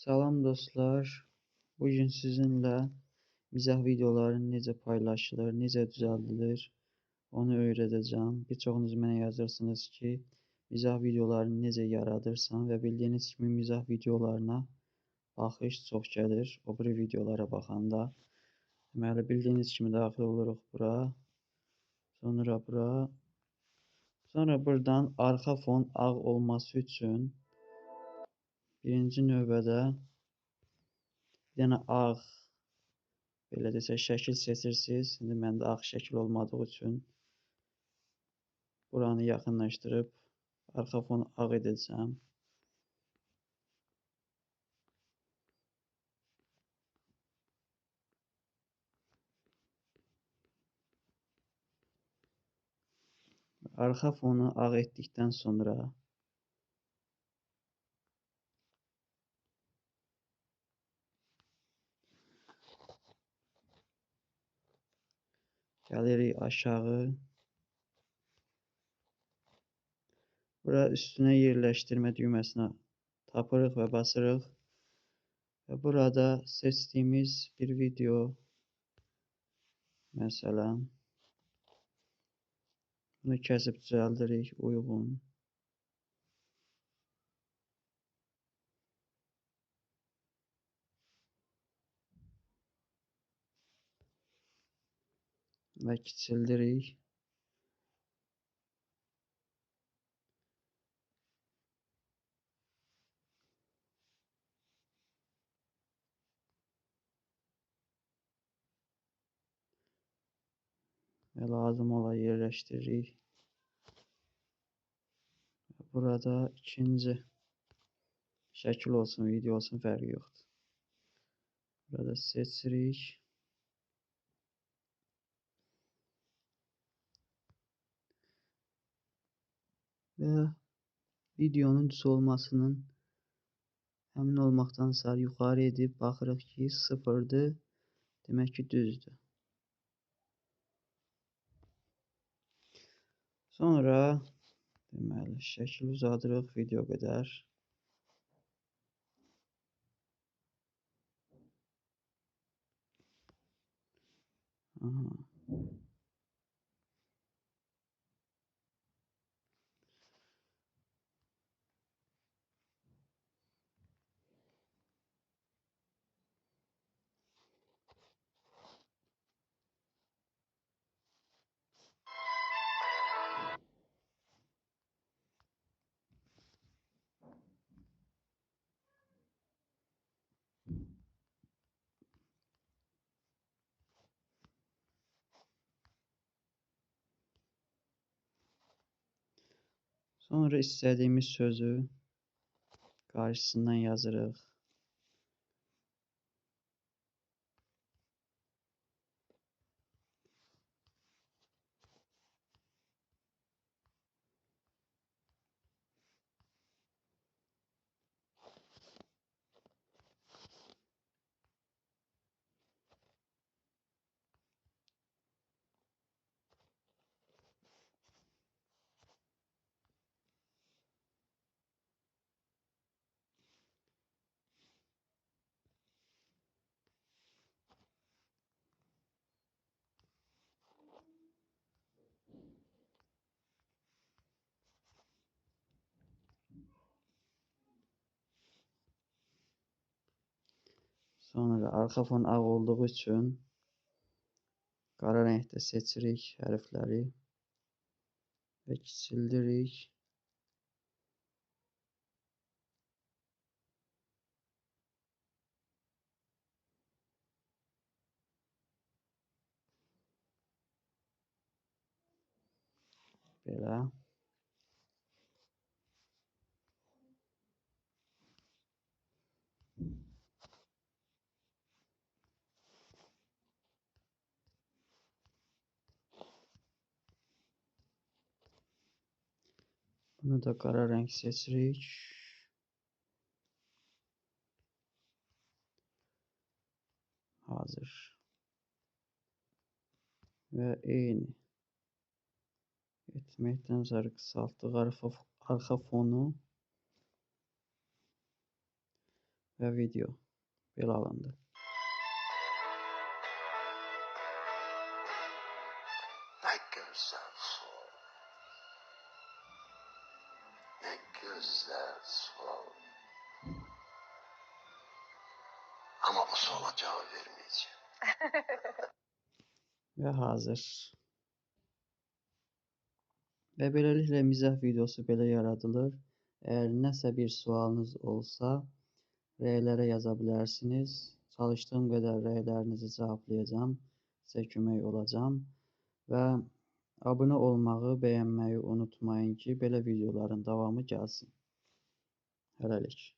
Salam dostlar, bugün sizinlə mizah videoları necə paylaşılır, necə düzəldilir, onu öyrədəcəm. Bir çoxunuz mənə yazırsınız ki, mizah videolarını necə yaradırsan və bildiyiniz kimi mizah videolarına baxış çox gəlir, o biri videolara baxanda. Deməli, bildiyiniz kimi daxil oluruq bura, sonra bura, sonra buradan arxa fon ağ olması üçün birinci növbədə bir dənə ağ, belə desək, şəkil seçirsiniz. İndi məndə ağ şəkil olmadığı üçün buranı yaxınlaşdırıb arxa fonu ağ edəcəm. Arxa fonu ağ etdikdən sonra gəlirik aşağı. Bura üstünə yerləşdirmə düyməsinə tapırıq və basırıq. Və burada seçdiyimiz bir video, məsələn, bunu kəsib düzəldirik uyğun. Və kiçildirik. Və lazım olan yerləşdiririk. Burada ikinci şəkil olsun, video olsun, fərqi yoxdur. Burada seçirik. Və videonun düz olmasının əmin olmaqdansa yuxarı edib baxırıq ki, sıfırdır, demək ki, düzdür. Sonra deməli, şəkil uzadırıq video qədər. Aha. Sonra istədiyimiz sözü qarşısından yazırıq. Sonra arxa fon ağ olduğu üçün qara rəngdə seçirik hərfləri və kiçildirik. Belə. Bunu da qara rəng seçirik. Hazır. Və eyni etməkdən sonra qısaltdıq arxa fonu. Və video belə alındı. Ne güzel sual. Ne güzel sual. Ama bu suala cevap vermeyeceğim. Və hazır. Və beləliklə mizah videosu belə yaradılır. Əgər nəsə bir sualınız olsa, rəylərə yaza bilərsiniz. Çalışdığım qədər rəylərinizi cavablayacağam. Sizə kömək olacağam. Və abunə olmağı, bəyənməyi unutmayın ki, belə videoların davamı gəlsin. Hələlik.